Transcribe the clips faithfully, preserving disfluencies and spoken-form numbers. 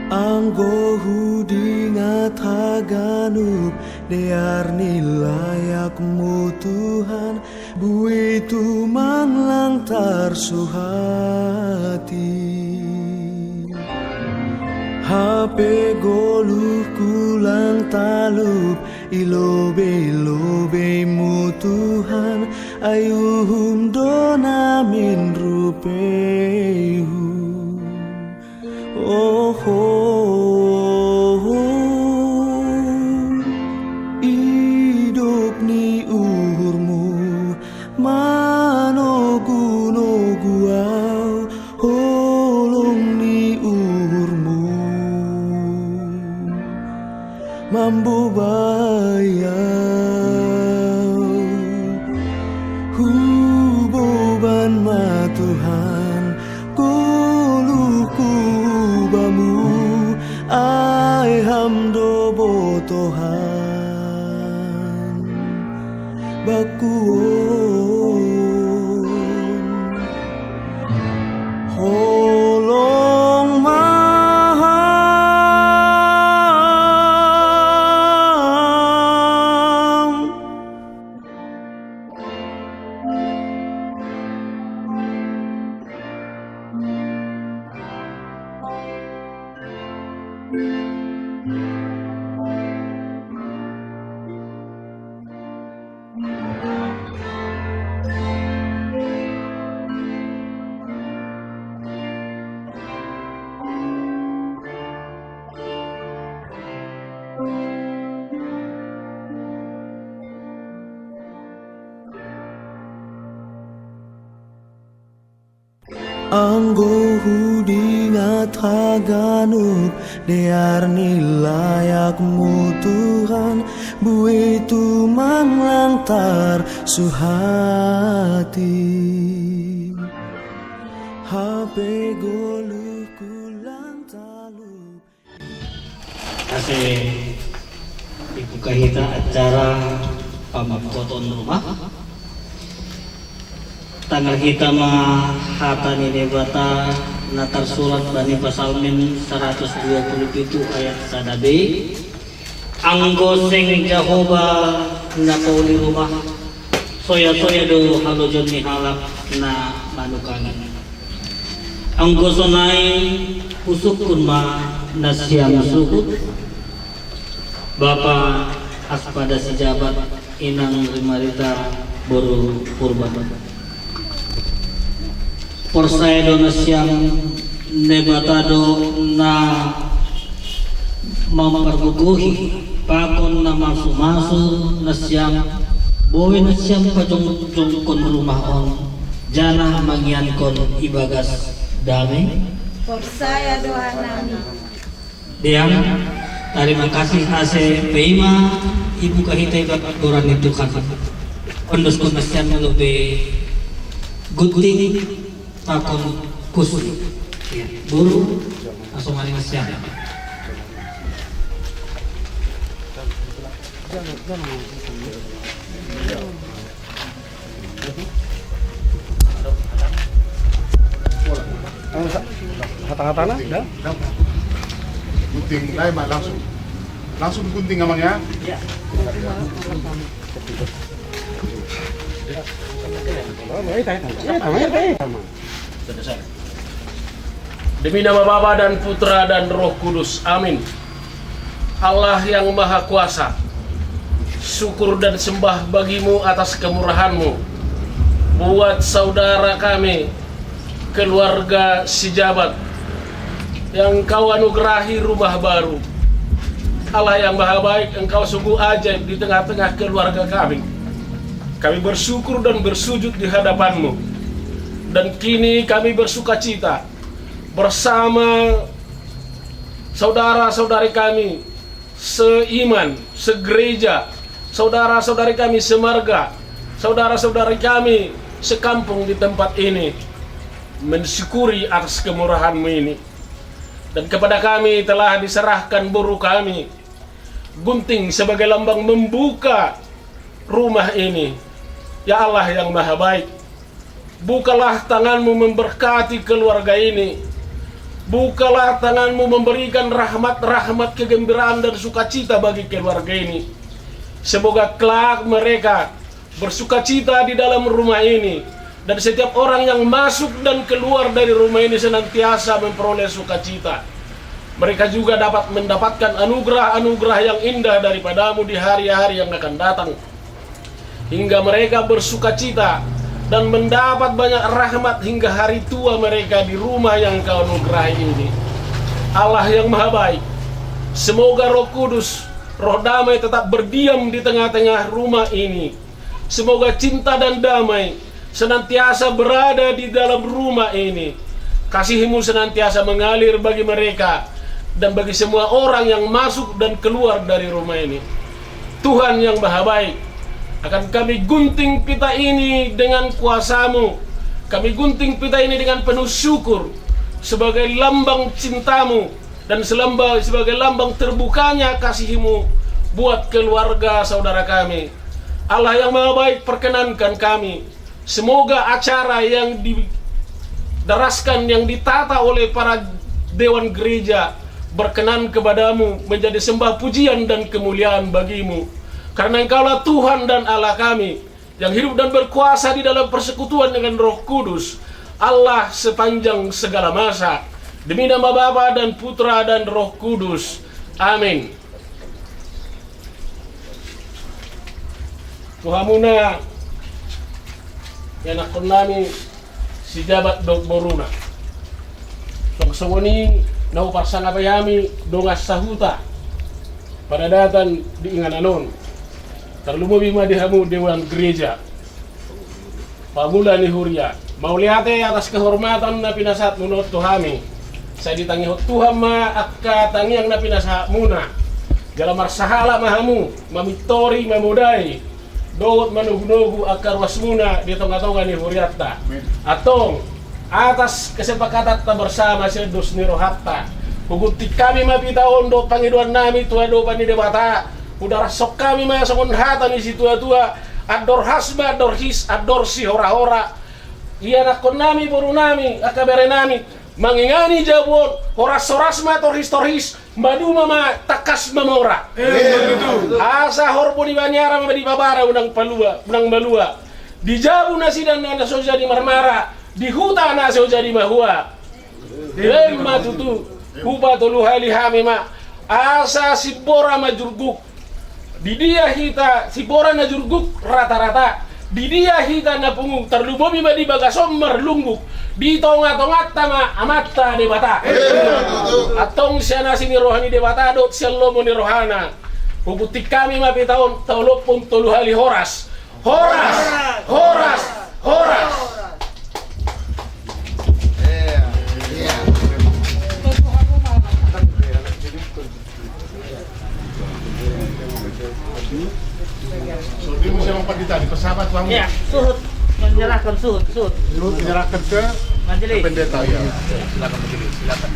Anggo hudingat haganup dear ni layakmu Tuhan, boi tumang lang tarsuhati. Hape goluhku lang talup i lobei-lobeimu Tuhan, ai uhum do namin rupeihu. Oho, idop ni uhurmu manogu-nogu au, holong ni uhurmu mambobai au. Huboban ma Tuhan goluhku bamu, ai ham do botohan bakku on. Holong ma ham. Anggo hudingat haganup dear ni layakmu Tuhan, boi tumang lang tarsuhati. Hape goluhku lang talup. Ase ibuka hita acara pamangkoton rumah. Tangar hita ma hata ni Debata na tarsurat bani Pasalmen saratus dua puluh pitu ayat sada B. Anggo seng Jahowa na pauli rumah, soya-soya do halojon ni halak na manukangi. Anggo sonai husungkun ma nasiam suhut, Bapa Aspada Sijabat, Inang Rimarita, Boru Purba. Porsaya do nasiam Debata do na mampargogohi pakon na masu-masu nasiam, boi nasiam pajongjongkon rumah on, janah mangiankon ibagas dame? Porsaya do hanami. Deang, tarima kasih ase paima ibuka hita ibagas goran ni Tuhan. Ondoskon nasiam laho be Gunting pakon Kusti. Ya, Guru, langsung ari nasiam. Hata-hatana, dah? Gunting, lain, Mak, langsung. Langsung gunting, Amang, ya? Iya. Demi nama Bapa dan Putra dan Roh Kudus. Amin. Allah yang Maha Kuasa, syukur dan sembah bagimu atas kemurahanmu buat saudara kami, keluarga Sijabat, yang Engkau anugerahi rumah baru. Allah yang Maha Baik, Engkau sungguh ajaib di tengah-tengah keluarga kami. Kami bersyukur dan bersujud di hadapan-Mu. Dan kini kami bersukacita bersama saudara-saudari kami seiman, segereja, saudara-saudari kami semarga, saudara-saudari kami sekampung di tempat ini, mensyukuri atas kemurahan-Mu ini. Dan kepada kami telah diserahkan boru kami, Gunting, sebagai lambang membuka rumah ini. Ya Allah yang Maha Baik, bukalah tangan-Mu memberkati keluarga ini. Bukalah tanganmu memberikan rahmat-rahmat kegembiraan dan sukacita bagi keluarga ini. Semoga kelak mereka bersukacita di dalam rumah ini, dan setiap orang yang masuk dan keluar dari rumah ini senantiasa memperoleh sukacita. Mereka juga dapat mendapatkan anugerah-anugerah yang indah daripadamu di hari-hari yang akan datang, hingga mereka bersukacita dan mendapat banyak rahmat hingga hari tua mereka di rumah yang kau anugerahi ini. Allah yang maha baik, semoga Roh Kudus, Roh damai tetap berdiam di tengah-tengah rumah ini. Semoga cinta dan damai senantiasa berada di dalam rumah ini. Kasihmu senantiasa mengalir bagi mereka dan bagi semua orang yang masuk dan keluar dari rumah ini. Tuhan yang maha baik, akan kami gunting pita ini dengan kuasamu. Kami gunting pita ini dengan penuh syukur sebagai lambang cintamu dan selamba-, sebagai lambang terbukanya kasihmu buat keluarga saudara kami. Allah yang maha baik, perkenankan kami, semoga acara yang didaraskan, yang ditata oleh para dewan gereja berkenan kepadamu, menjadi sembah pujian dan kemuliaan bagimu. Karena Engkaulah Tuhan dan Allah kami, yang hidup dan berkuasa di dalam persekutuan dengan Roh Kudus, Allah sepanjang segala masa. Demi nama Bapa dan Putra dan Roh Kudus. Amin. Tuhamuna, ya nakon nami, si Jabat dohot boruna. Songon i na huparsangap hami dongan sahuta padadaton di inganan on. Tarlumobi ma di hamu dewan gereja, pamula ni huria. Mauliate atas kehormatan na pinasahatmuna on tu hami. Sai ditangihon Tuhan ma angka tangiang na pinasahatmuna. Jala marsahala ma hamu mamintori, mamodai dohot manogunogu angka ruasmuna di tongatonga ni hurianta. Amin. Antong, atas kesepakatanta bersama sian dos ni rohanta, hugunting hami ma pita on dohot pangidoan nami tu adopan ni Debata. Hudarashon hami ma songon hata ni situatua: Andor has ma andor his, andor sihorahora. Ianakkon nami, boru nami, angka bere nami, mangingani jabu on, horashoras ma torhistorhis, maduma ma tangkas mamora. Asa horbo ni baniara ma dipabara unang palua, unang malua. Di jabu nasida na so jadi marmara, di huta na so jadi mahua. Emma tutu, hupatolu hali hami ma, asa simbora ma jurguk. Di dia hita simbora na jurguk ratarata, di dia hita na pungu, tarlumobi ma di bagas on marlungguk, di tongatonganta ma Amanta Debata. Antong sian asi ni roha ni Debata dohot sian lomo ni rohana, hugunting hami ma pita on, taolophon tolu hali horas. Horas! Horas! Horas! So, dia mesti orang pandita, dipersahabat, Tuan. Ya, suhut. Menyerahkan suhut, suhut. Suhut menyerahkan ke majelis. Pendeta, ya. Silakan majelis, silakan.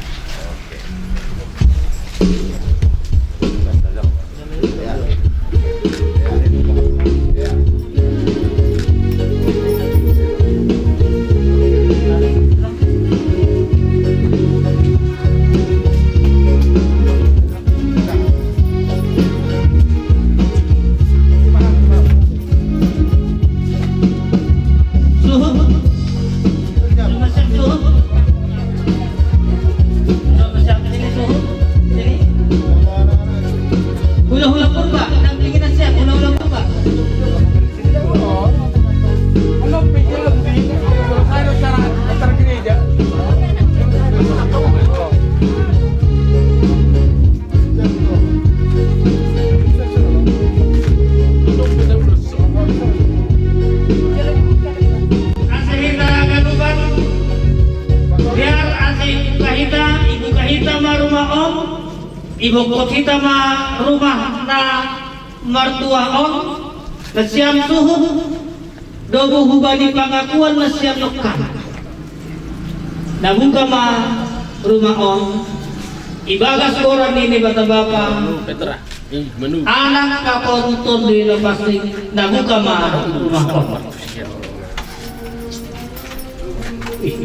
Hula-hula purba, dampingi na siap, hula-hula purba. Ano, pigil lang din. Ano, cara antar gereja? Asi hita haganupan, biar asi ibu hita, ibu hita ma rumah on, ibu hita ma rumah na martua on, nasiam suhut, domu hubani pangakuan nasiam nongkan. Nabuka ma rumah on, ibagas goran ni Debata Bapa, Petra, ih, menu. Anak, Bapa, Tondi Napansing, nabuka ma rumah on. Ih.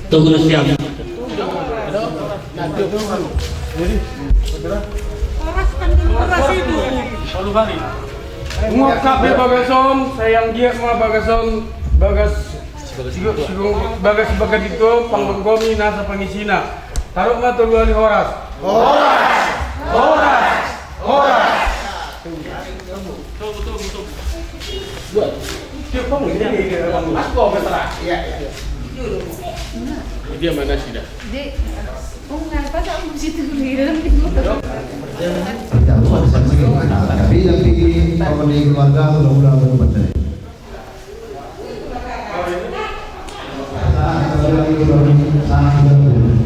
Tunggu siap. Horas kan dulu, horas itu. Ungap kape bagason, sayang giat ma bagason, bagas, bagas, bagas itu, panggon komi nasa pangisina. Taruk ma tolu wali horas. Horas! Horas! Horas! Dia mana sih dah? Dek, oh, ngapa tak mau situ di dalam pintu? Tidak, bukan sama sekali. Nah, tapi yang di, kalau di keluarga, mudah-mudahan benar. Nah, kalau di keluarga, sangat benar.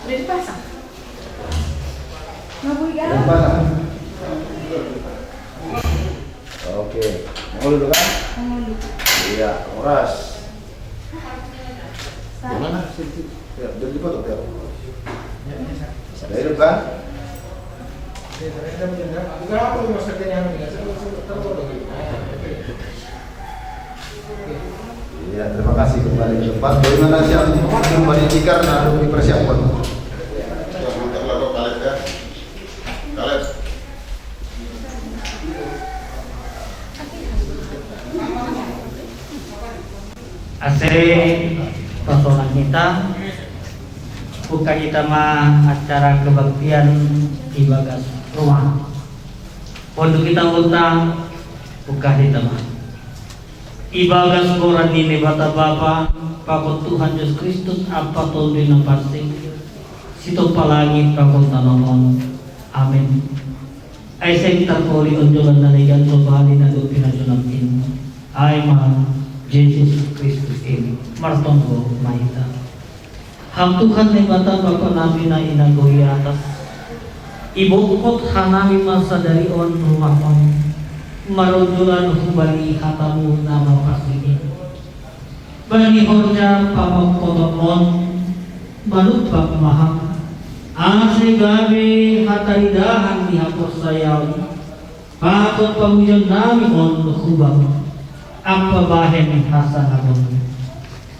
Udah dipasang? Nggak boleh galak. Dipasang. Oke. Mau dulu kan? Mau dulu. Iya, horas. Gimana? Ya, udah dipotong ya. Udah hidup kan? Iya, terima kasih, kembali ke tempat. Bagaimana siap kembali tikar, nah, dipersiapkan. Kaleb. Ase, pasonan hita, buka hita ma acara kebaktian ibagas rumah. Untuk hita, buka hita ma. Ibagas goran ni Naibata Bapa, pakon Tuhan Jesus Kristus, Ampa Tonduy Napansing, sitompa langit pakon tano on. Amin. Ai seng tarpoli onjolan na legan so bali na dob pinajunam in, ai ma Jesus Kristus in, martonggo ma hita. Ham Tuhan Naibata Bapa nami na i nagori atas, ibotkot hanami ma sadari on rumah on, maronjolan hubani hatamu na mapansing in. Bani horja pamangkotonmon, manumpak ma ham, ase gabe hataridahan ni haporsayaon, pakon pamujionnami on hu Bapa, ampa bahen hasangaponmu.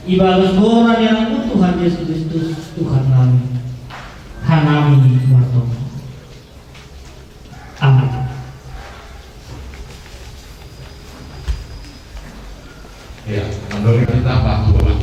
Ibagas goran ni Anakmu Tuhan Jesus Kristus, Tuhan nami. Hanami martonggo. Amin. Ya, menurut kita bahwa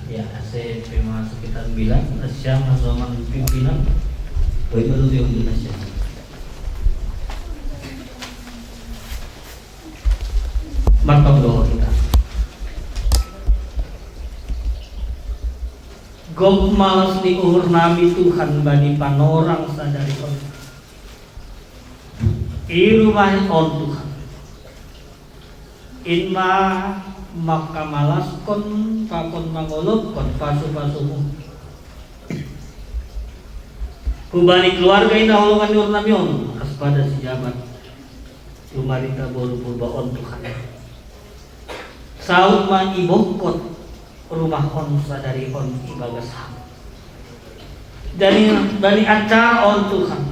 Ya, ase pe ma sekitar bilang, na siam na so man pimpinan, boy baru dia udah na siam. Martonggo hita. Gok malas ni uhur nami Tuhan bani panorang sadari on. I rumah on Tuhan. In ma makamalaskon pakon mangolopkon pasu-pasumu. Hubani keluarga i na holongan ni uhur nami on, Aspada Sijabat. Lumarita boru Purba on Tuhan. Saut ma ibokkot rumah on sadari on ibagas ham. Jadi bani acara on Tuhan.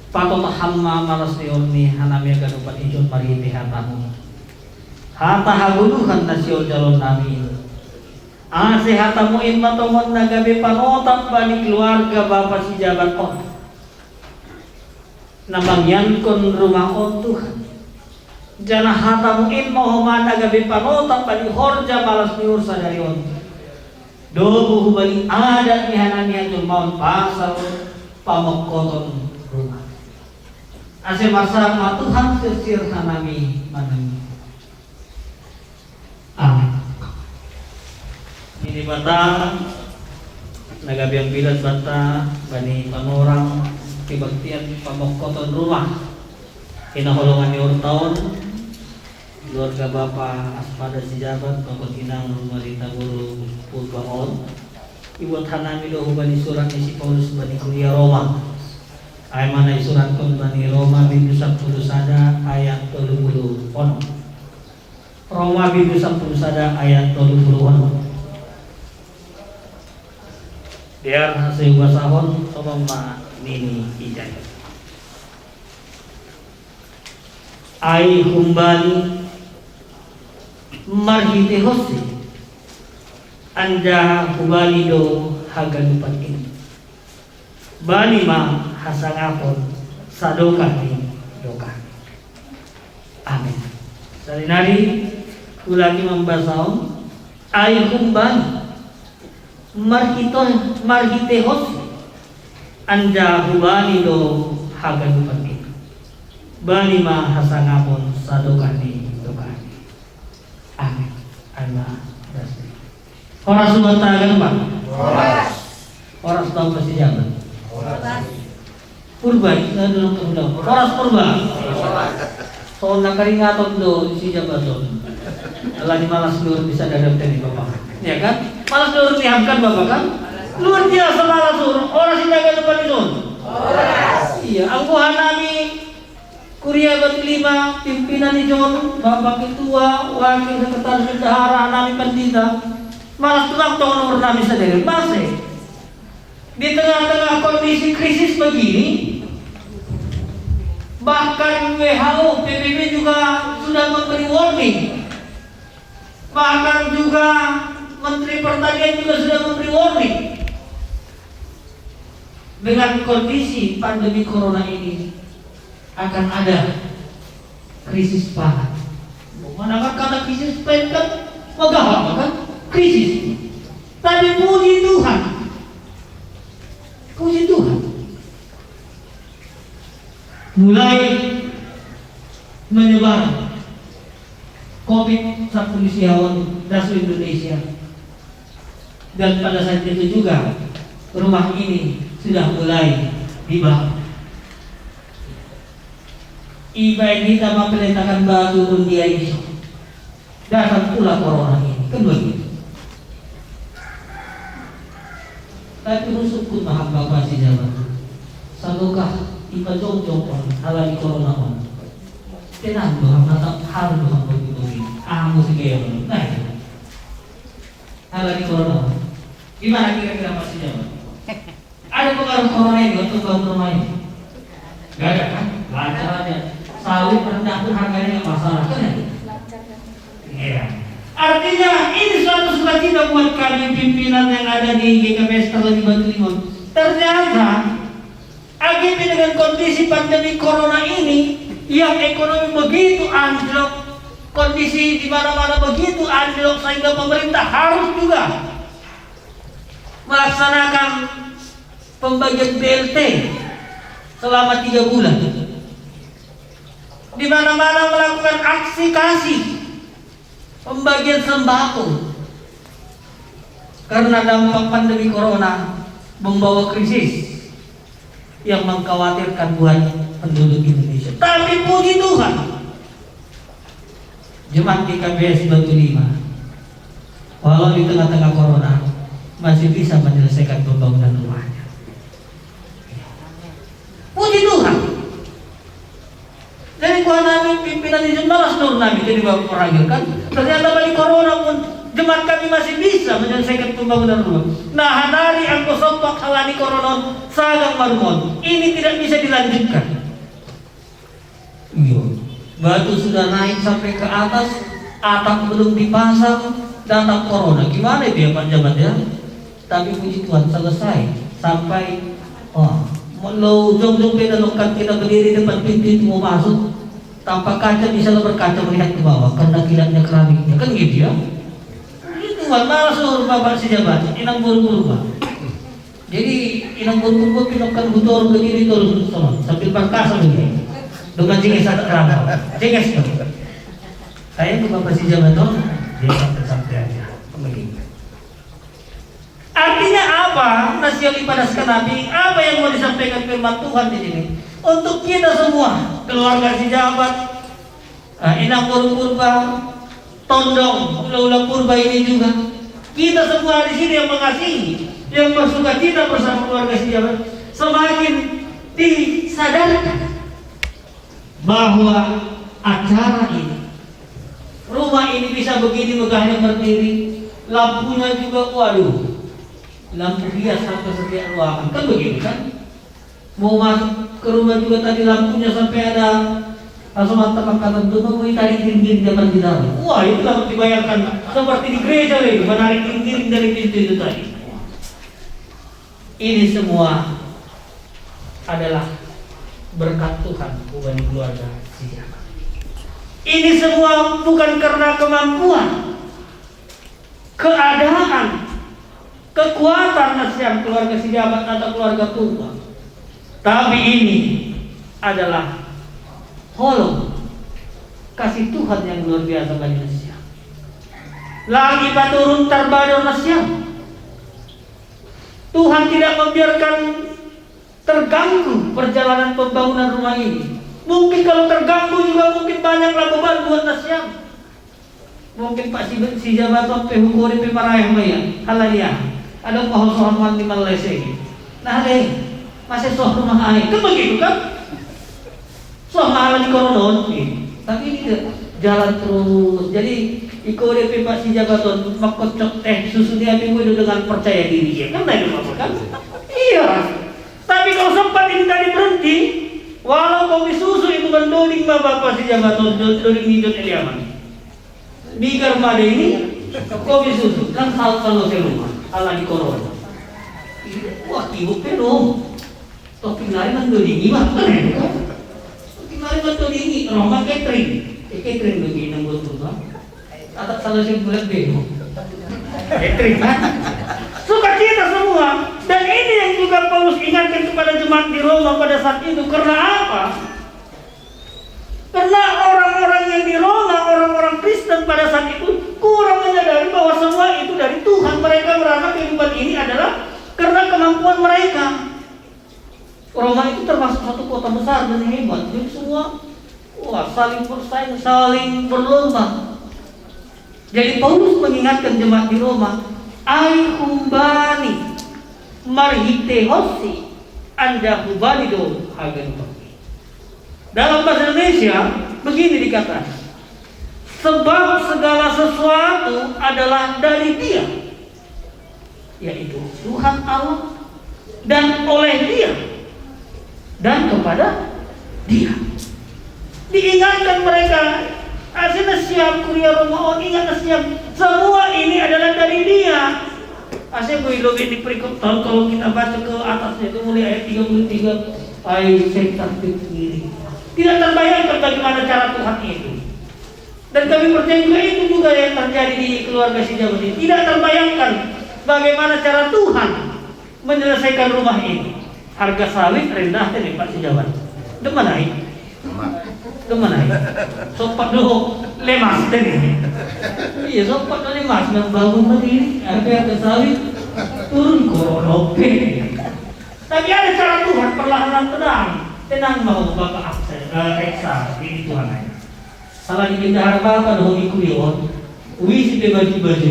Patoto ham ma malas ni uhur ni hanami haganupan i John marhite hatamu. Hata hagoluhan na sioljalon nami. Ase hatamu in ma tongon na gabe panotap bani keluarga Bapa Sijabat on. Na mangiankon rumah on Tuhan. Janah hatamu in ma homa na gabe panotap bani horja malas ni uhur sadari on. Domu hubani adat ni hanami hajolmaon pasal pamongkoton rumah. Ase marsangap ma Tuhan sirsir hanami manang. Amin. Ini bata na gabe ambilan banta bani panorang kebaktian pamongkoton rumah. I na holongan ni uhur ta on, keluarga Bapa Aspada Sijabat, Bapa Inang Lumarita boru Purba on. Ibuat hanami do hubani surat ni si Paulus bani kuria Roma. Ai ma na isuratkon bani Roma bindu sampulu sada ayat tolu pulu onom. Roma bindu sampulu sada ayat tolu pulu onom. Biar ase hubasahon songon ma nini ijai. Ai humbani marhitehonsi anjaha hubani do haganupan in. Bani ma hasangapon sadokah ni dokahni. Amin. Sarinari ulaki mambasahon ai humbani marhito marhitehonsi anjaha hubani do haganupan in. Bani ma hasangapon sadokah ni dokahni. Amin. Ai ma dasni. Horas hubanta haganupan. Horas. Horas Bapa Sijabat. Horas. Purba, kita dulu ke Purba. Horas Purba. Soalnya keringaton do Sijabat on. Lagi malas luar bisa dadap tadi Bapak. Ya kan? Malas luar ni ham kan Bapak kan? Luar biasa malas luar. Horas kita haganupan i John. Horas. Iya, anggo hanami Kuria Batu Lima, pimpinan i John, Bapak Ketua, Wakil Sekretaris Bendahara, hanami Pandita. Malas tulang tongon uhur nami sadari. Mase? Di tengah-tengah kondisi krisis begini, bahkan W H O, P B B juga sudah memberi warning. Bahkan juga Menteri Pertanian juga sudah memberi warning. Dengan kondisi pandemi corona ini akan ada krisis pangan. Mana kan kata krisis pangan kan? Megah apa kan? Krisis. Tapi puji Tuhan. Puji Tuhan. Mulai menyebar covid sampulu sia on das Indonesia. Dan pada saat itu juga rumah ini sudah mulai dibangun. Ibaen hita mapeletakan batu rundingan i John. Datang pula corona ini, kan begitu. Tapi husyukur ma ham Bapa Sijabat. Sadokah ipajongjong on ala ni corona on. Tenang do ham, natap haru do ham bagi-bagi. Amu si gaya on. Nah, itu. Ala ni corona on. Gimana kira-kira Bapa Sijabat? Ada pengaruh corona ini untuk bangun rumah ini? Gak ada kan? Lancar aja. Sawit rendah pun harganya nggak masalah kan ya? Iya. Artinya ini suatu sukacita buat kami pimpinan yang ada di G K P S Terlebih Batu Limon. Ternyata A G P dengan kondisi pandemi corona ini yang ekonomi begitu anjlok, kondisi di mana-mana begitu anjlok sehingga pemerintah harus juga melaksanakan pembagian B L T selama tiga bulan. Di mana-mana melakukan aksi kasih pembagian sembako. Karena dampak pandemi corona membawa krisis yang mengkhawatirkan buat penduduk Indonesia. Tapi puji Tuhan, jemaat G K P S Batu Lima, walau di tengah-tengah corona, masih bisa menyelesaikan pembangunan rumahnya. Puji Tuhan. Jadi kuah nami pimpinan izin malas nur nami jadi bapak orang kan. Ternyata bagi corona pun jemaat kami masih bisa menyelesaikan pembangunan rumah. Nah, hanari angko sopak halani corona sagang marumon. Ini tidak bisa dilanjutkan. Iya. Batu sudah naik sampai ke atas, atap belum dipasang, datang corona. Gimana itu ya Pak Jabat ya? Tapi puji Tuhan selesai sampai, oh, lo jong-jong beda lokat kita berdiri depan pintu itu mau masuk, tanpa kaca bisa lo berkaca melihat ke bawah karena kilatnya keramiknya kan gitu ya. Puji Tuhan masuk Bapak si Jabat, inang buru-buru Pak. Jadi inang buru-buru Pak pinokkan butor begini terus sama sambil perkasa begini. Dengan jenges ada kerama, jenges tuh. Saya ke Bapak si Jabat tuh, dia santai-santai aja. Begini. Artinya apa? Nasihat ibadah sekanapi, apa yang mau disampaikan firman Tuhan di sini? Untuk kita semua, keluarga si Jabat, eh, inang buru Purba, Tondong, ula-ula Purba ini juga. Kita semua di sini yang mengasihi, yang bersuka cita bersama keluarga si Jabat, semakin disadarkan bahwa acara ini, rumah ini bisa begini megahnya berdiri, lampunya juga, waduh, lampu hias hampir setiap ruangan, kan begitu kan? Mau masuk ke rumah juga tadi lampunya sampai ada langsung mata makanan tuh mau tadi dinding zaman di dalam. Wah, itu kalau dibayangkan seperti di gereja itu menarik dinding dari pintu itu tadi. Ini semua adalah berkat Tuhan hubungan keluarga si Jabat. Ini semua bukan karena kemampuan, keadaan, kekuatan nasiam keluarga si Jabat atau keluarga Purba. Tapi ini adalah holong kasih Tuhan yang luar biasa bagi nasiam. Lagi paturun tarbador nasiam. Tuhan tidak membiarkan terganggu perjalanan pembangunan rumah ini. Mungkin kalau terganggu juga mungkin banyaklah beban buat nasiam. Mungkin Pak si, si Jabaton pe hukuri pe marayah maya. Halania. Ada pahosohan wan di Malaysia ini. Nah deh, masih soh rumah air. Kan begitu kan? Soh mahala di koronon. Tapi ini tidak jalan terus. Jadi iko deh pe Pak si Jabaton makocok teh susu dia pe dengan percaya diri ya. Kan tidak apa kan? Iya. Tapi kalau sempat ini tadi berhenti, walau kopi susu itu kan doding ma Bapak si Jabaton, doding ni John Eliaman. Bigar ma ada ini, kopi susu kan hal kalau saya rumah, ala di corona. Wah, ibu penuh. Topi lari kan doding ini mah. Topi lari kan doding ini, rumah catering. Eh, catering begini nang buat rumah. Atap salah si bulan bego. Catering kan? Sukacita semua. Dan ini yang juga Paulus ingatkan kepada jemaat di Roma pada saat itu. Karena apa? Karena orang-orang yang di Roma, orang-orang Kristen pada saat itu kurang menyadari bahwa semua itu dari Tuhan. Mereka merasa kehidupan ini adalah karena kemampuan mereka. Roma itu termasuk satu kota besar dan hebat. Jadi semua wah saling bersaing, saling berlomba. Jadi Paulus mengingatkan jemaat di Roma, ai humbani marhite hosi anda hubani do hagan. Dalam bahasa Indonesia begini dikatakan, sebab segala sesuatu adalah dari Dia, yaitu Tuhan Allah, dan oleh Dia dan kepada Dia. Diingatkan mereka, asina siap kuria rumah, oh ingat siap. Semua ini adalah dari Dia. Asal gue lebih di perikop tahun kalau kita baca ke atasnya itu mulai ayat tiga puluh tiga, ai saya takbir sendiri. Tidak terbayangkan bagaimana cara Tuhan itu. Dan kami percaya juga itu juga yang terjadi di keluarga si Jabat ini. Tidak terbayangkan bagaimana cara Tuhan menyelesaikan rumah ini. Harga sawit rendah tadi Pak si Jabat. Demen naik. Kemana ya? Sopat dulu lemas tadi. Iya, sopat dulu lemas, nang bangun berdiri, ada ke sawit, turun koronope. Tapi ada cara Tuhan, perlahan-lahan tenang. Tenang mau Bapak Aksa, eh, Eksa, ini Tuhan aja. Salah di bendahara Bapak, dah hobi kulion. Wisi pe baju-baju.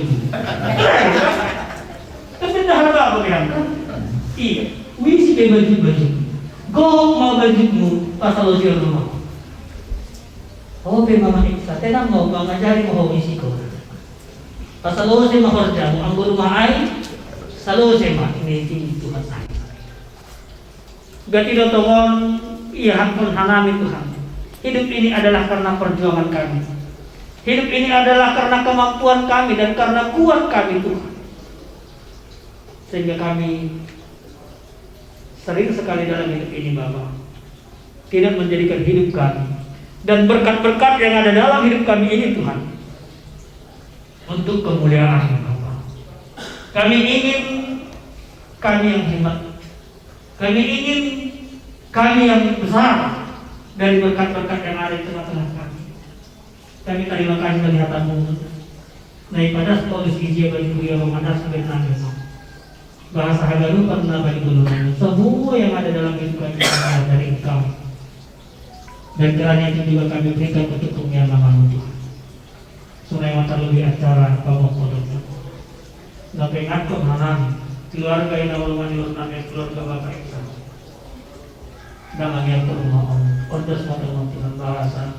Kan bendahara Bapak bilang kan? Iya. Wisi pe baju-baju. Gok mau bajumu, pasal usia rumah. Oh, pe mama Eksa, tenang mau, mama jari mau hobi siko. Pasal usia mau kerja, mau anggur rumah ai. Selalu saya mah, ini tim Tuhan ai. Gati do tongon, iya, hampun hanami Tuhan. Hidup ini adalah karena perjuangan kami. Hidup ini adalah karena kemampuan kami dan karena kuat kami, Tuhan. Sehingga kami sering sekali dalam hidup ini, Bapa, tidak menjadikan hidup kami dan berkat-berkat yang ada dalam hidup kami ini, Tuhan, untuk kemuliaan, Bapa. Kami ingin kami yang hebat. Kami ingin kami yang besar dari berkat-berkat yang ada di tengah-tengah kami. Kami terima kasih bagi hatamu. Nai padas Paulus ijia bagi kuria, padas sampai tenang. Bahasa hagarupan na bagi gulungan. Semua yang ada dalam hidup kami adalah dari Engkau. Dan kiranya itu juga kami berikan untuk kemuliaan nama Tuhan. Sungai mata lebih acara pamok kodok. Nang pengatur hanami keluarga yang nama rumah di nami keluarga Bapak Eksa. Dan lagi aku rumah om. Ondos mata om Tuhan bahasa.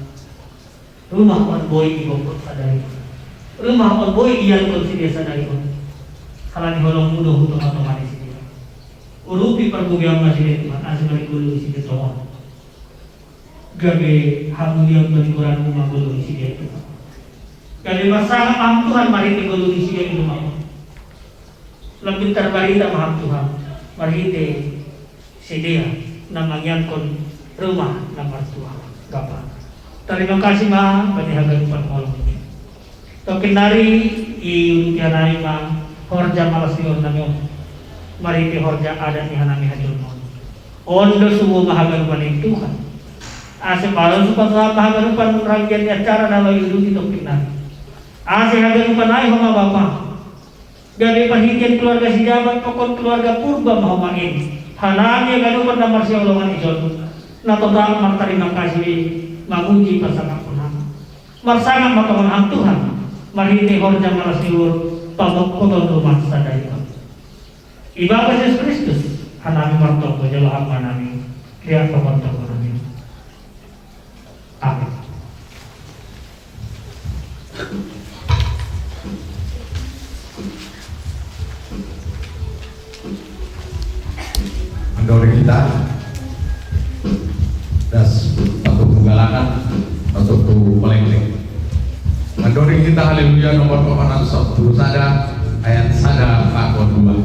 Rumah on boy di bokot sadari. Rumah on boy iya kon si dia sadari on. Kalau di holong mudo hutung atau manis dia. Urupi perbugian masih dia Tuhan. Asli dari gulu di sini tolong. Gabe hamulian paniburanmu magolong isi dia itu. Gabe marsangap maham Tuhan marhite golong isi dia itu mau. Lebih terbarita maham Tuhan marhite si dia na mangiankon rumah na martua. Bapa, terima kasih ma bani hagarupan holong. Tokin nari i uduti hanami ma horja malas ni on nami on. Marhite horja adat ni hanami hajolmaon. On do sumo ma hagarupan ni Tuhan. Ase palosu pasahat ma hagarupan ranggian ni acara na lao iuduti tokin nari. Ase hagarupan ai homa Bapa. Gabe parhitean keluarga Sijabat pakon keluarga Purba ma homa in. Hanami hagarupan na marsiholongan ison. Na totap martarima kasih mamuji pasangap Tuhan. Marsangap ma tongon ham Tuhan, marhite horja malas ni uhur, pamokkoton rumah sadari on. Ibagas Jesus Kristus, hanami martonggo jalo ham hanami, riak pamon tonggo nami. Amin. Mandori kita das patuh pugalakan patuh tu kolektif. Mandori kita haleluya nomor papanan satu sada ayat sada pakon dua.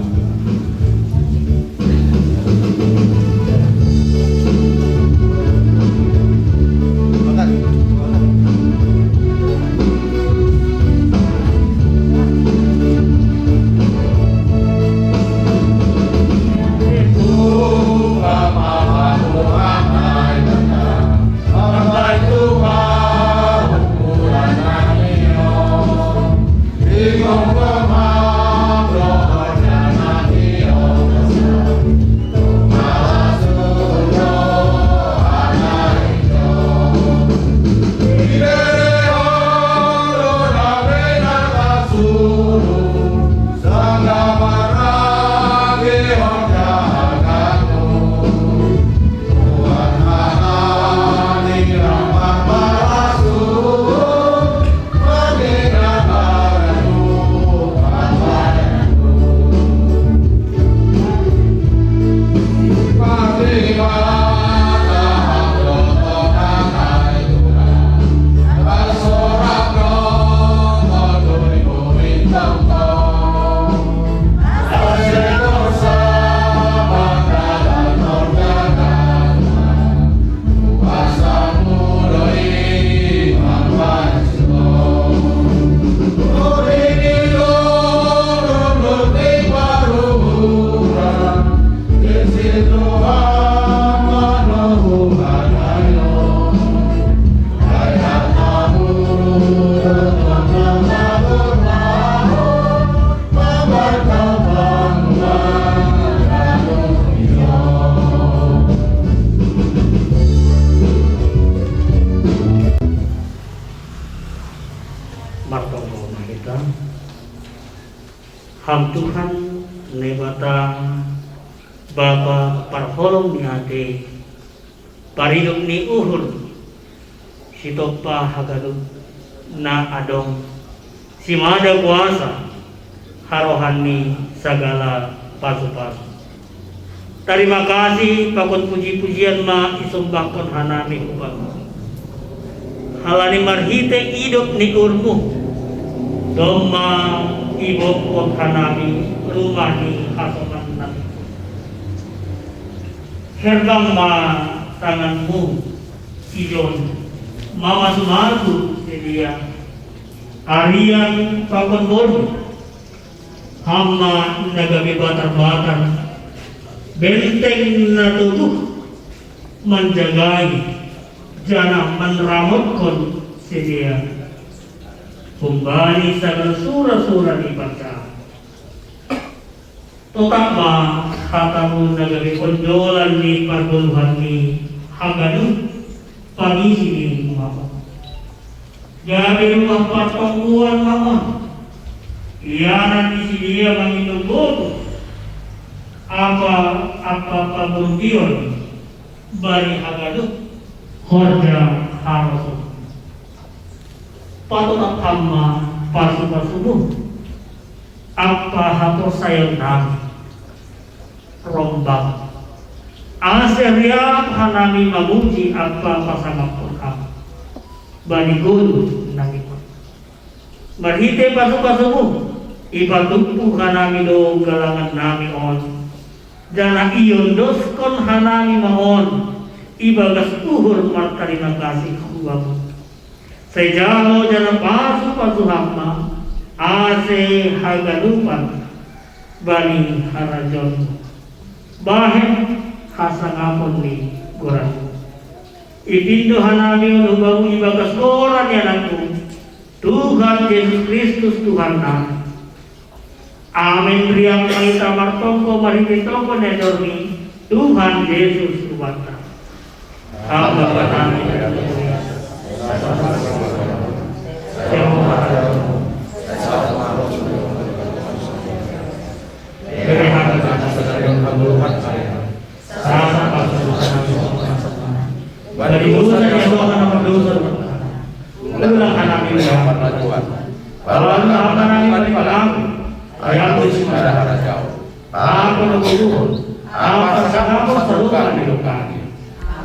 Ham Tuhan Naibata, Bapa parholong ni ate, paridup ni uhur, sitoppa hagalu na adong, simada kuasa, harohan ni sagala pasu-pasu. Tarima kasih pakon puji-pujian ma isombahkon hanami hubam. Halani marhite idup ni uhurmu, domma ibohkon hanami rumah ni hasoman nami. Herbang ma tanganmu ijon mamasu-masu sedia. Arian pakon bolu, Ham ma na gabe batar-batar, benteng na toguh manjagai, janah manramotkon sidea. Humbani sagala sura-sura ni bangsa. Totap ma hatamu na gabe onjolan ni pargoluhan ni haganup pangisi ni uma on. Gabe rumah partonggoan ma on, ianan ni sidea mangindo gogo, ampa, ampa pangurupion bani haganup horja harosuh. Patotap Ham ma pasu-pasumu ampa haporsayaon nami, rombak, ase riap hanami mamuji ampa pasangapkon Ham bani goluh nami on. Marhite pasu-pasumu, ipatumpu hanami do galangan nami on, janah iondoskon hanami ma on ibagas uhur martarima kasih hu Bamu. Sai jalo janah pasu-pasu Ham ma, ase haganupan bani harajaonmu, bahen hasangapon ni goranmu. Ipindo hanami on hu Bamu ibagas goran ni Anakmu, Tuhan Jesus Kristus Tuhannami. Amen. Riang ma hita martonggo marhite tonggo ni ajar ni Tuhan Jesus Tuhanta. Bapa nami, beri hamba Bagi dosa yang dosa nama dosa. Ulang anak ini. Lawan anak ini bagi malam. Ayam itu sudah ada jauh. Aku nunggu. Apa sama salukan di lokasi.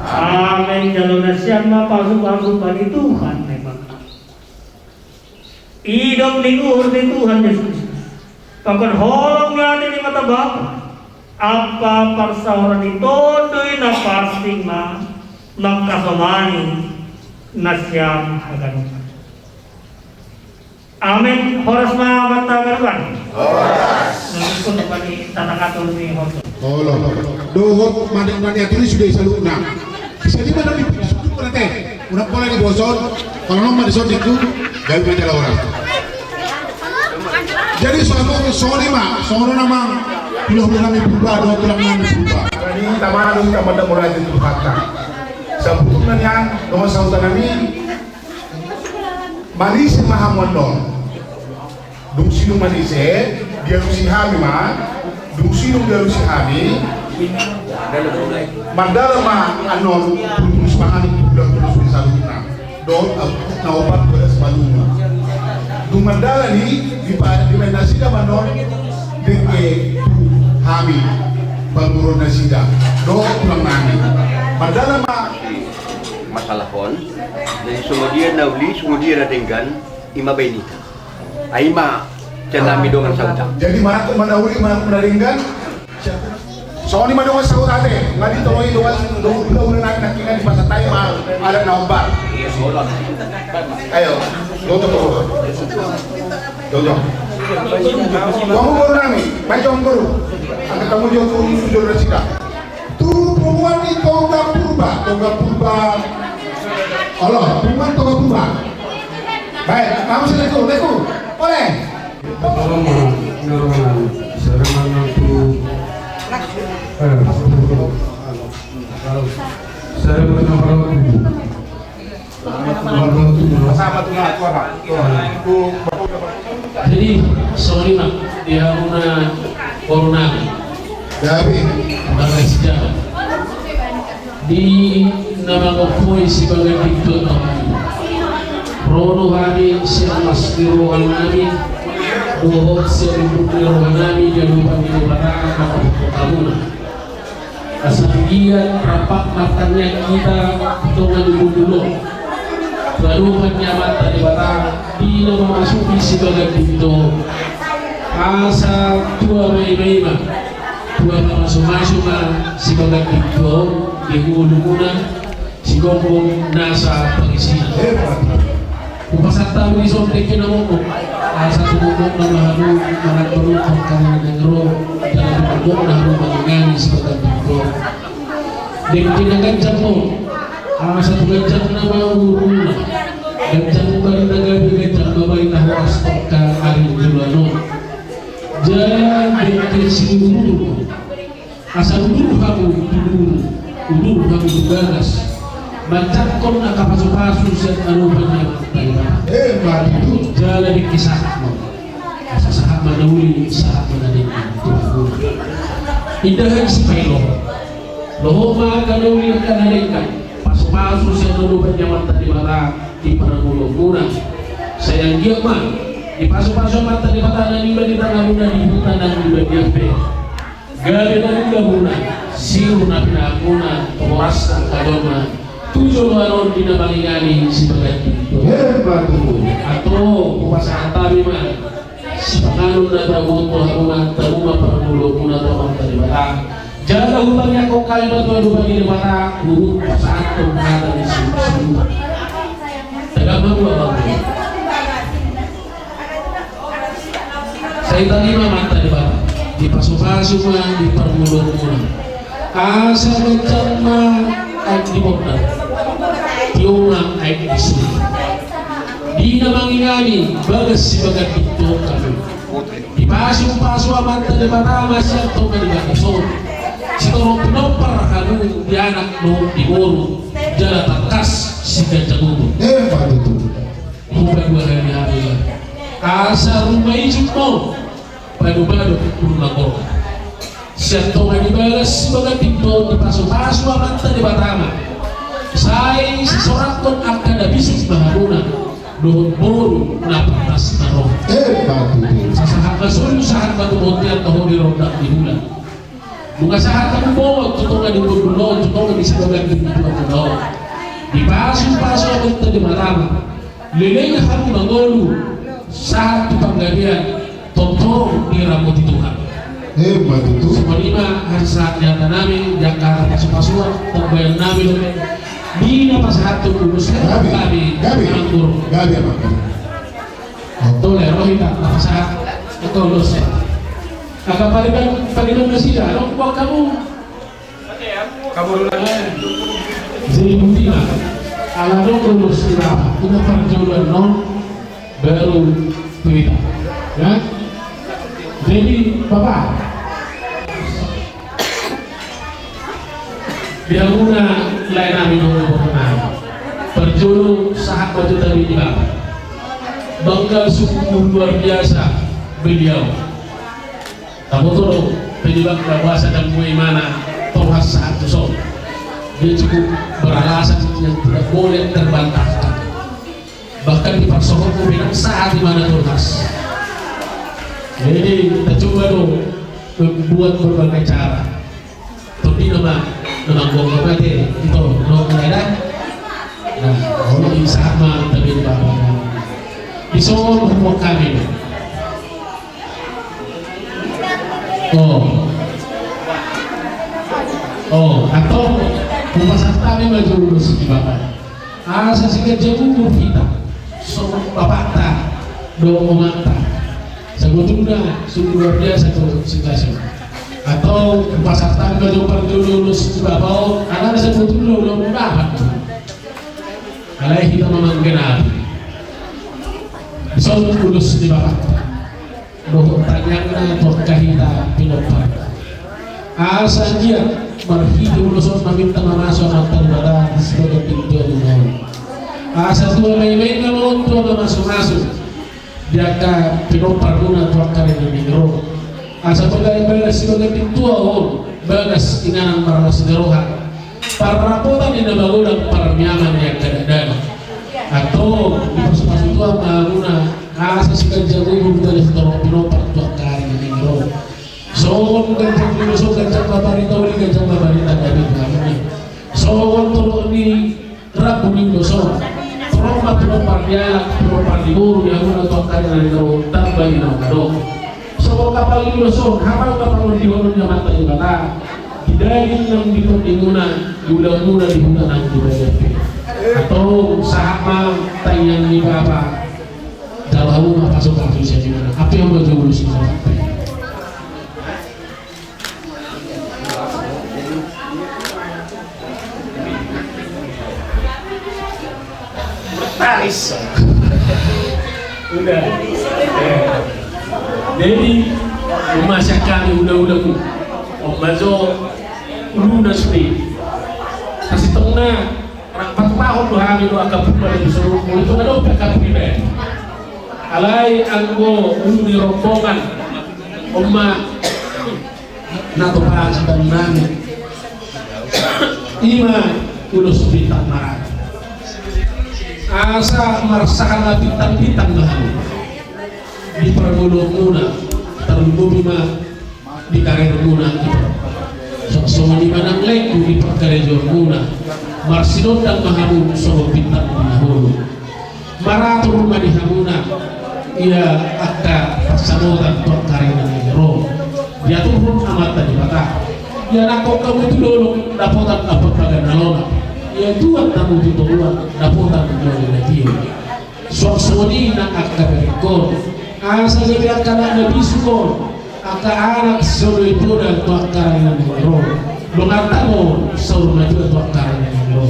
Amin. Jalur nasihat ma pasu-pasu bagi Tuhan memang. Idup ni uhur ni Tuhan Jesus Kristus. Pakon holong ni ate ni Naibata Bapa, ampa parsaoran ni Tonduy Napansing ma mangkasomani nasiam haganupan. Amin. Horas ma banta haganupan. Horas. Nangkun bani tanah atur ni horas. Olo. Dohot madeng nani atur ni sudah saluhutna. Bisa di mana di sudut mana teh? Udah boleh diboson. Kalau nomor di sudut itu, gak bisa jalan orang. Jadi sono, sono ma, sono nama, tulang nami purba, dua tulang nami purba. Ini tamana dong tamada mulai di Tuhanta. Sabuhutna nian, nomor sahutan nami, Manise ma hamu annon. Dung sidung manise, dialusi hami ma, dung sidung dialusi hami, mandalan ma annon, tulus ma hami, tulus ni saluhutna. Dohot na opat belas baluma. Dung mandalan i, dipa-, dibaen nasida ma annon, dengke tu hami, panguruan nasida. Dohot tulang nami. Mandalan ma masalah on, jadi songon dia na uli, songon dia na denggan, i ma baen hita. Ai ma, sian nami dongan sahuta. Jadi mana tu mana uli, mana, mana denggan? Songon i ma dongan sahuta ate, nggak ditoloi dongan, dongan, dongan, dongan, nangkin di pasar tai ma, adat na ombar. Ayo, dongan, dongan. Dongan. Dongan boru nami, baik dongan boru. Angkat kamu jauh tu, jauh dari sini. Tu punguan ni Toga Purba, Toga Purba. Olo, punguan Toga Purba. Baik, kamu sudah tu, leku. Boleh. Tolong, Nurman, sereman tu. Eh, sereman nomor tu. Jadi, sorry, Mak. Dia Muna corona. Gabe. Muna sejarah. Di nama mopoi sibaga pintu. Rono hami siang mas di rohan nami. Dohot siang di rohan nami. Jangan lupa di barang. Kamu. Asal dia rapat matanya kita tonga di mundulo. Baru menyamata di batang dina memasuki sibaga pintu. Asa tua mai-mai ma. Tua mamasu-masu ma sibaga pintu di hulu muna. Sigombong nasa pangisian. Upasatta mi sontek kena ngomong. Asa tumomong na mahamu manang beruntung karena nengro. Dalam ngomong na hamu mangingani sebagai pintu. Dek kena gancang mo. Asa tu gancang nama uruna. Gancang bari tagabi gancang babai tahu astok ka ari julano. Jalan dek kena si uruna. Asa udur hamu udur, udur hamu uganas. Mancakkon angka pasu-pasu sian anupan yang tadi. Eh, mati tu. Jala di kisah. Asa sahat mana uli, sahat mana di. Indahan si pailo. Loho ma kana uli kana dengka. Pasu-pasu sian anupan yang tadi mata di para mulu muna. Sayang dia ma. Di pasu-pasu mata di mata nani di tangah muna di hutan dan di bagian pe. Gabe na muna, siru na pinamuna, horas na kadona, tujuh lawan dina mangingani si bagai pintu. Hebat tu. Atau kuasa atabi ma, si panganun na tamu tu haruna, tamu ma parmulo muna tamu tadi batang. Jaga hutang yang kau kali batu adu bagi di batang, guru pasanto mata di sini. Tegak ma dua batu. Sai tarima mata di bapa. Di pasu-pasu ma di parmulung muna. Asa gancang ma aek di bondar. Tiuna aek di suli. Dina mangingani bagas si bagas di tongkang. Di pasu-pasu amanta di bapa masih tongkang di bagas on. Sitorong pinompar hanu di anak no di boru. Jala tangkas si gancang umur. Eh, Pak Tutu. Muda dua hari hari. Asa rumah ijuk mau. Badu-badu rumah kau. Siap tonga dibalas sebagai pintu di pasu-pasu amanta di batama. Sai sisorakkon angka na bisik maharuna. Dohot boru na pantas na roh. Eh, batu. Sasahat masulu sahat batu botian toho di rondak di bulan. Bunga sahat kamu bawah tutongan di bondulon tutongan di sebagai di bondulon. Di pasu-pasu amanta di batama. Leleng hamu mangolu sahat tu panggabean tongtong diramoti Tuhan. Eh, batu tu. Sepanima hari sahat nyata nami jaka pasu-pasuan pembayar nami lo. Dina pasahat tu ulus kami. Gabe. Anggur. Gabe apa? Tole rohita pasahat. Tolus. Angka pariban pariban nasida lo kuat kamu. Jadi bukti lah. Ala dong lulus kita, kita perjodohan non baru cerita, ya. Jadi bapak, dia guna lain kami dong perjodoh sahat baju tadi di bapak. Bangga sungguh luar biasa beliau. Taboto do penyebab na bahasa dan muai mana Tolhas saat tu so. Dia cukup beralasan yang tidak boleh terbantahkan. Bahkan di Parsohot bilang saat di mana Tolhas. Jadi kita coba dong membuat berbagai cara. Tapi nama nama gua mati itu no ada. Nah, kalau di saat mah tapi di bawah. Di Solo kami. Oh. Oh, atau kupasahat tami ma jolo si Bapak. Asa sigaja umur kita. So bapakta, do omanta. Sebetulnya sungguh luar biasa tu situasi. Atau kupasahat tami ma jolo parjolo si Bapak. Karena sebetulnya belum dapat. Alai kita memanggenapi. So tulus di Bapak. Dohot tanyangna tu angka hita pinompar. Asa dia marhite ulos on maminta mamasu amanta Debata sebagai pintu ni naon. Asa tua main-main na on tua mamasu-masu. Dia ka pinompar muna tu angka rena mingro. Asa pagari bagas si bagas di tua on, bagas inganan marana si garoha. Parrapotan ni na magodang parmiaman ni angka dakdanak. Antong dipasupasu Tuhan ma hamuna, asa si ganjang umur tali si torop pinompar tu angka ari na naeng ro. Songon ganjang umur, songon ganjang babarita, uli ganjang babarita dari hamuna. Songon tolong ni Rabu ni doson. Roma pinompar ni anak, pinompar ni boru ni hamuna tu angka ari na naeng ro, tamba ni na mangadok. Songon kapal ni doson, hapal kapal ni doson ni amanta Debata. Di daging nang di tondimuna, di ulaonmuna di huta nang di bagape. Antong sahat ma tangiang ni Bapa. Jalo hamu ma pasupasu sian Ibana. Ape hamu ma jolo si Bapa. Taris. Udah. Eh. Jadi, masya kami udah-udah ku. Oh, mazo, uluna sude. Kasih tengah. Patupahon do hami do angka purba di suruhmu itu na dope angka purba. Alai anggo ulu ni rombongan, on ma na topa sitan nami. Ima ulos bintang marat. Asa marsahala bintang-bintang ma hamu di pargoluanmuna, tarlumobi ma di karirmuna. Songon i ma nang lenggu di parkarejoanmuna, marsinondang ma hamu songon bintang di na holu. Maratur ma di hamuna ia angka pansamotan tu angka ari na naeng ro. Diaturhon Amanta Debata. Ianakhon hamu tu dolok dapotan na parbagan na lomak. Iatuan hamu tu toruan dapotan na lomak na tio. Suang songon i nang angka berengkon, asa gabe angka anak na bisuk on, angka anak sioloi poda tu angka ari na naeng ro. Donganta ma on saur matua tu angka ari na naeng ro.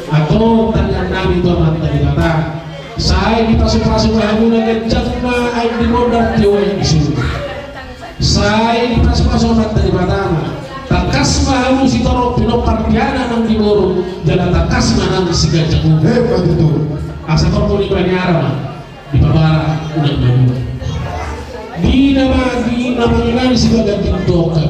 Antong tangiang nami tu Amanta Debata, sai dipasupasu ma hamu na ganjang ma aek di mondar, tio aek di suru. Sai dipasupasu Amanta Debata ma, tangkas ma hamu sitorop pinompar ni anak nang di boru, jala tangkas ma nang siganjang umur. Eh, betul. Asa torop ni bani ara ma dipabara unang madua. Di na ma, di na manginan sibagan di tongka.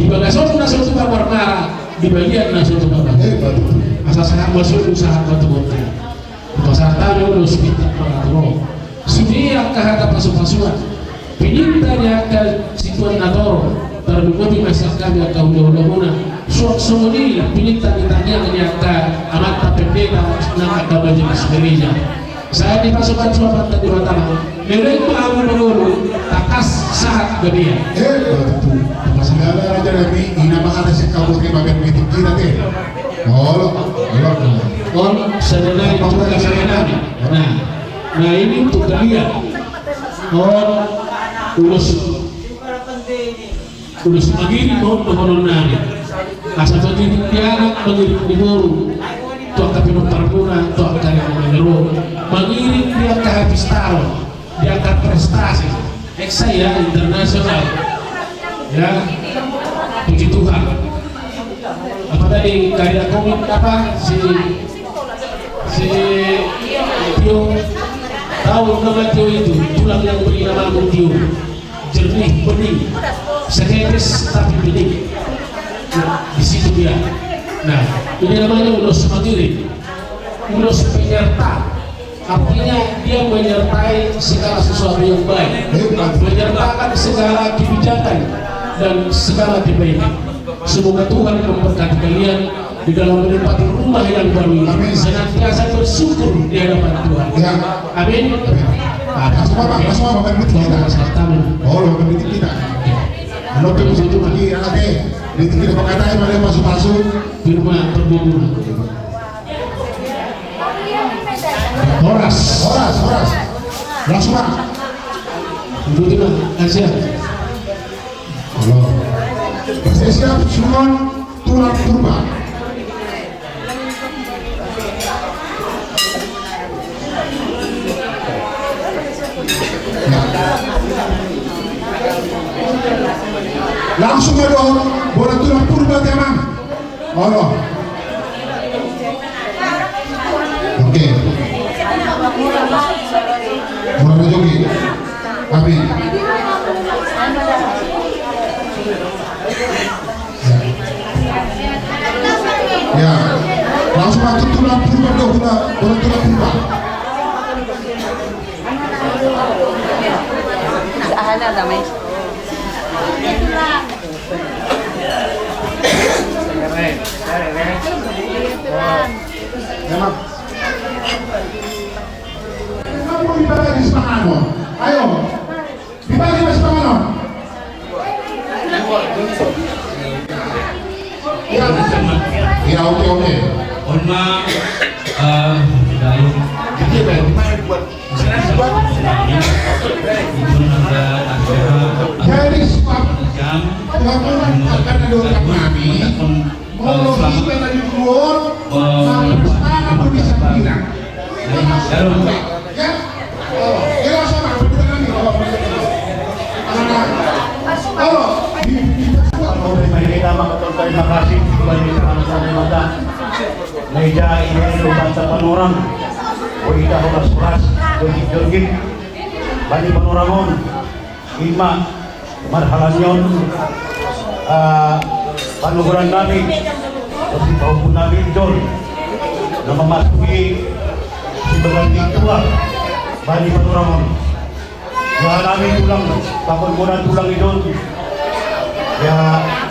Di bagasan na so tupa marmara, di bagian na so tupa marmara. Eh, betul. Asa sahat ma solu, sahat ma tu bontean. Pasahat hami ulos bintang marat on. Sude angka hata pasupasuan, pininta ni angka situan na torop, tarlumobi ma sian hami angka hulahulamuna. Suang songon i pininta ni tangiang ni angka amanta pendeta nang angka majelis gereja. Sai dipasupasu Amanta Debata ma, leleng ma hamu mangolu, tangkas sahat gabe. Eh, betul. Pasahat. Raja nami, ina ma hata sian hamu, terima kasih kita te. Olo, olo. On, saudara itu, saudara. Nah, nah, ini untuk kalian. On, ulos, ulos mangiring on dohonon nami. Asa mangiring di anak, mangiring di boru. Tu angka pinomparmuna, tu angka ari na naeng ro. Mangiring di angka hapistaron. Di angka prestasi, eksa ya, internasional. Ya, puji Tuhan. Apa tadi, karya komik apa? Si, si Tio. Tahu nama Tio itu? Tulang yang bernama Tio. Jernih, bening. Setetes tapi bening. Nah, di situ dia. Nah, ini namanya ulos mangiring. Ulos penyerta. Artinya, dia menyertai segala sesuatu yang baik, menyertakan segala kebijakan dan segala kebaikan. Semoga Tuhan memberkati kalian di dalam menempati rumah yang baru ini. Amin. Senantiasa bersyukur di hadapan Tuhan. Ya. Amin. Amin. Nah, langsung apa? Langsung apa? Makan duit kita. Amin. Oh, lo makan duit kita. Lo tuh itu lagi, oke. Duit kita pakai, mana masuk-masuk. Di rumah terbuka. Horas. Horas, horas. Langsung, Pak. Ikuti, Pak. Kasih. Halo. Siap, siap, semua tulang purba. Ya. Langsung aja, orang bola tulang purba, teman. Olo. Oke. Murah jogi. Amin. Purba dahulu, orang tua purba. Sa ahan na damay. Memang. Kamu di bawah di Spangano. Ayo. Di bawah di Spangano. Ya, ya, oke, oke. Orma, eh, dalam Jadi, Pak, di mana dibuat? Jadi sebab pengakuan akan ada orang kami, mau kita dari luar, sampai sekarang pun bisa bilang. Ya? Oh, ya, sama, bukan kami, oh, bukan kami. Anak-anak. Oh, di, di, Terima kasih kepada teman-teman mata. Meja ini untuk bangsa Panorang. Wita Horas Horas, Dogit Dogit, Bani Panorangon, Ima, Marhalanyon, ah, Panuguran nami, Pagpipaupo nami, Idol, na mamasuki si Bagandi Tua, Bani Panorangon. Ya nami tulang, pakon ko na tulang Idol. Ya,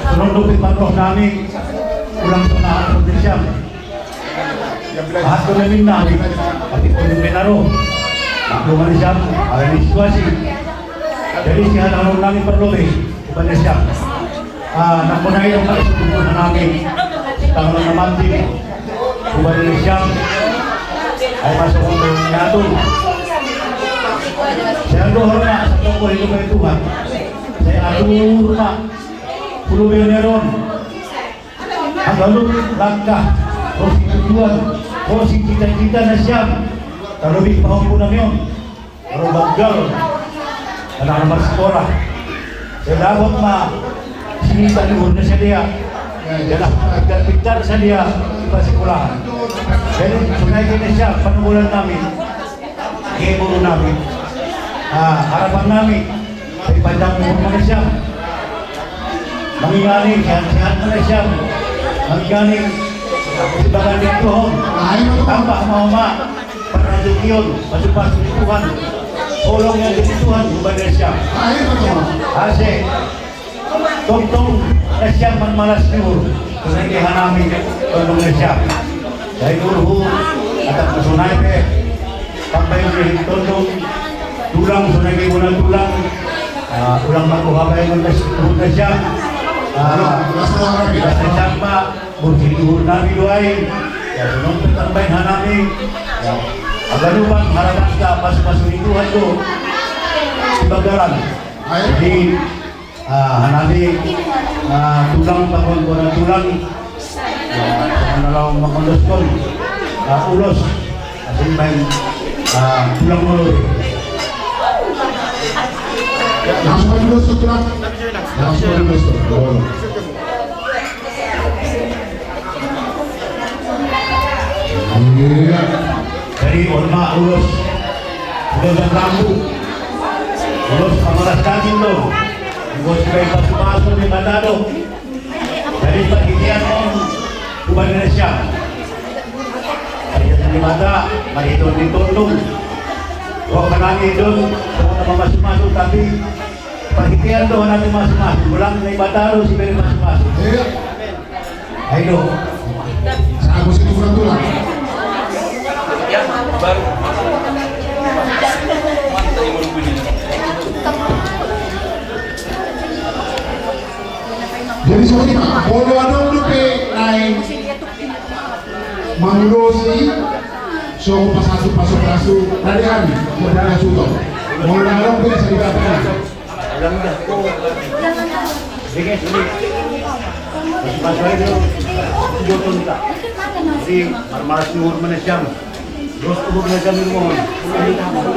tunong dopi panroh nami, tulang sa mga probinsya. Ato na min nami, pati ko yung minaro. Ako man siya, alam ni situasi. Jadi si Hana nami perlu eh, iba na siya. Ah, nakunay ang mga subukan na namin. Tama naman din. Iba na siya. Ay masuk ko yung nato. Saya doon na, sa toko ito kay Tuhan. Saya atur na. Pulubi na ron. Ang galong langkah, o si tujuan, o si cita-cita na siyam, kalubi pa po na yun. Pero baggal, na nakamarsikora. Sa dapat ma, sinita ni Urna sa diya. Yan ang pagkakita sa diya, pasikulahan. Pero sunay ko na siya, panukulan namin. Kaya mo namin. Ah, harapan namin. Sa ipandang mo naman siya. Mangingani, siya, siya na siya. Mangingani, si Baganding Tuhong. Tambah mauma, para yun, pasupas ni Tuhan. Tulong yan din Tuhan, iba na siya. Kasi, tungtong na siya man malas yun. Kung hindi hanami, tungtong na siya. Dahil urho, at ang kasunay, eh. Tambay ng Tondo, tulang, sunagi mo na tulang. Ah, ulang makuha ba yung mas na siya? Ah, mas na siya pa, bursi duhur na biduay. Ya, sunong tambay hanami. Ya, agalupan, harapan ka, pas masuliduhan ko. Ibagaran. Jadi, Ah, hanami, ah, tulang, pakon ko na tulang. Ah, ano lang makondos ko. Ah, ulos. Asin main, ah, tulang mo. Langsung aja dulu, tulang. Langsung aja dulu, tulang. Iya. Jadi, orma ulos. Ulos ang rambu. Ulos pamalas daging lo. Ulos kay pasu-pasu ni Matado. Jadi, pagkitian mo, kuban na siya. Pagkitian ni Mata, mahidon ni Tondong. Huwag ka nang idon, huwag ka mamasu-masu, tapi pagkitian doon natin mas-mas. Kulang na ibatalo si Pere mas-mas. Iya. Ay, do. Sa ako si Tulang Tulang. Yan, baru. Jadi, sorry, Pak. Bolo ada udah pe naik mangurusi. So, pasasu, pasu, pasu. Tadi hari, mau dari Asuto. Mau ada orang pe, saya tidak pernah. Alam na po. Sige, sige. Mas masweldo. Joton ta. Jadi, marmaras yung urman na siyam. Dos ko na siyam yung mga.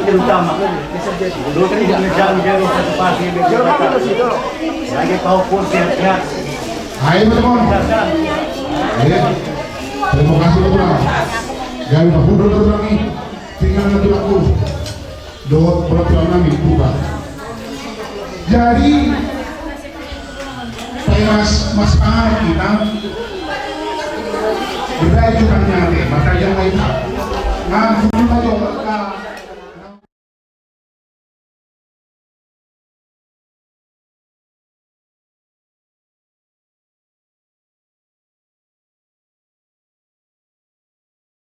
Yung tama. Dos ko na siyam, pero sa kapatid, may siyam. Lagi pa ako po, siya, siya. Hai, teman-teman. Iya. Terima kasih, teman-teman. Gaya udah mundur, teman-teman. Tinggal satu lagu. Doa perjuangan itu, Pak. Jadi, Mas, Mas Pangar kita, udah itu kan nyari, maka ยังไม่ทันงาน